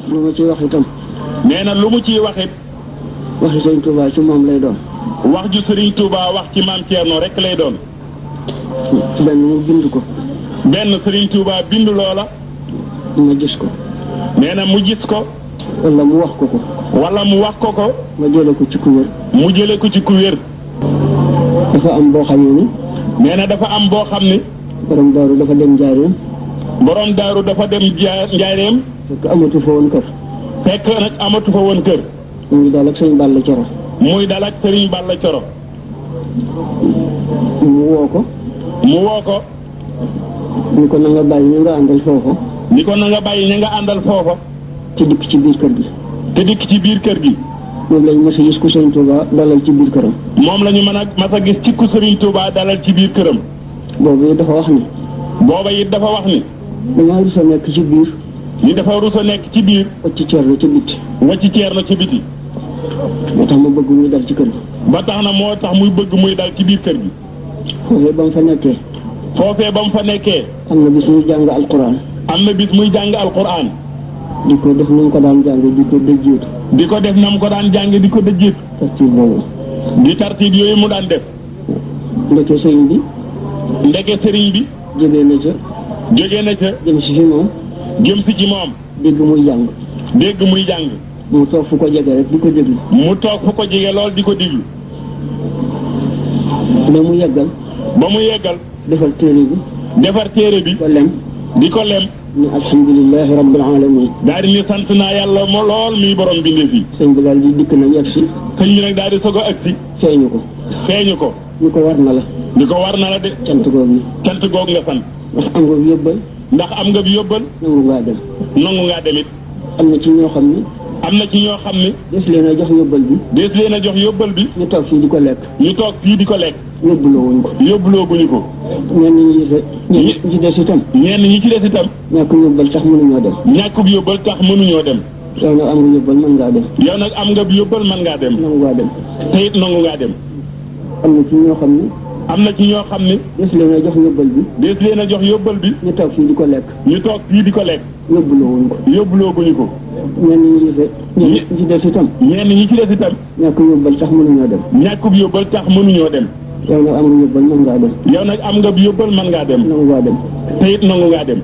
lu ma ci wax itam. nee na lu mu ciy wax it. waxi Sëriñ Touba ci moom lay doon. wax ju Serigne Touba wax ci Mame Thierno rek lay doon. benn mu bind ko. benn Serigne Touba bind loola. ma gis ko. nee na mu gis ko. wala mu wax ko ko. wala mu wax ko ko. ma jële ko ci ku wér. mu jële ko ci ku wér. dafa am boo xamee ni. nee na dafa am boo xam ni. borom daaru dafa dem njaareem. borom daaru dafa dem njaareem. fekk amatu fa woon kër. fekk nag amatu fa woon kër. mu ngi daal ak sëñ Balla Coro. muy dal ak Serigne Balla Coro. mu woo ko. mu woo ko. ni ko na nga bàyyi ñu nga àndal foofu. ni ko na nga bàyyi ña nga àndal foofa. te dikk ci biir kër gi. te dikk ci biir kër gi. moom lañ mas a gis ku Sëriñ Touba dalal ci biir këram. moom la ñu mën a mas a gis ci ku Serigne Touba dalal ci biir këram. boobu it dafa wax ni. booba it dafa wax ni. damaa rus a nekk ci biir. ni dafa rus a nekk ci biir. wacc Thierno ci bitti. wacc Thierno ci biti. moo tax ma bëgg muy dal ci kër gi. ba tax na moo tax muy bëgg muy dal ci biir kër gi. foofee ba mu fa nekkee. foofee ba mu fa nekkee. am na bis muy jàng alquran. am na bis muy jàng alquran. di ko def na mu ko daan jàng di ko dëjjiitu. di ko def na mu ko daan jàng di ko dëjjiitu. tartiib boobu. di tartiib yooyu mu daan def. ndeke sëriñ bi. ndeke sëriñ bi. jógee na ca. jógee na ca. jëm si fi moom. jëm si ci moom. dégg muy jàng. dégg muy jàng. mu toog fu ko jege rek di ko déglu. mu toog fu ko jege lool di ko déglu. ba mu yeggal. ba mu yeggal. defar téere bi. defar téere bi. ko lem. di ko lem. ni alhamdulilahi rabbil alamin. daal di ni sant naa yàlla moo lool muy borom bindee fii. sëñ bi daal di dikk na yegg si. sëñ bi nag daal di soog a agsi. feeñu ko. feeñu ko. ñu ko war na la. ni ko war na la de. cant googu. cant googu nga sant. ndax am nga yóbbal. ndax am nga bi yóbbal. nangu ngaa dem. nangu ngaa demit. am na ci ñoo xam ni. am na ci ñoo xam ni. des leen a jox yóbbal bi. des leen a jox yóbbal bi. ñu toog fii di ko lekk. ñu toog fii di ko lekk. yóbbuloo wuñ ko. yóbbuloo guñu ko. ñenn ñi ci des itam. ñenn ñi ci des itam. ñàkk yóbbal tax mënuñoo dem. ñàkkub yóbbal tax mënuñoo dem. yow nag am nga yóbbal mën ngaa dem. yow nag am nga bi yóbbal mën ngaa dem. nangu ngaa dem. te it nangu ngaa dem. am na ci ñoo xam ni. am na ci ñoo xam ni. des leen a jox yóbbal bi. des leen a jox yóbbal bi. ñu toog fii di ko lekk. ñu toog fii di ko lekk. yóbbuloo wuñ ko. yóbbuloo guñu ko. ñenn ñi ci des itam. ñenn ñi ci des itam. ñàkk yóbbal tax mënuñoo dem. ñàkkub yóbbal tax mënuñoo dem. yow nag am nga yóbbal mën ngaa dem. yow nag am nga bi yóbbal mën ngaa dem. nangu ngaa dem. te it nangu ngaa dem.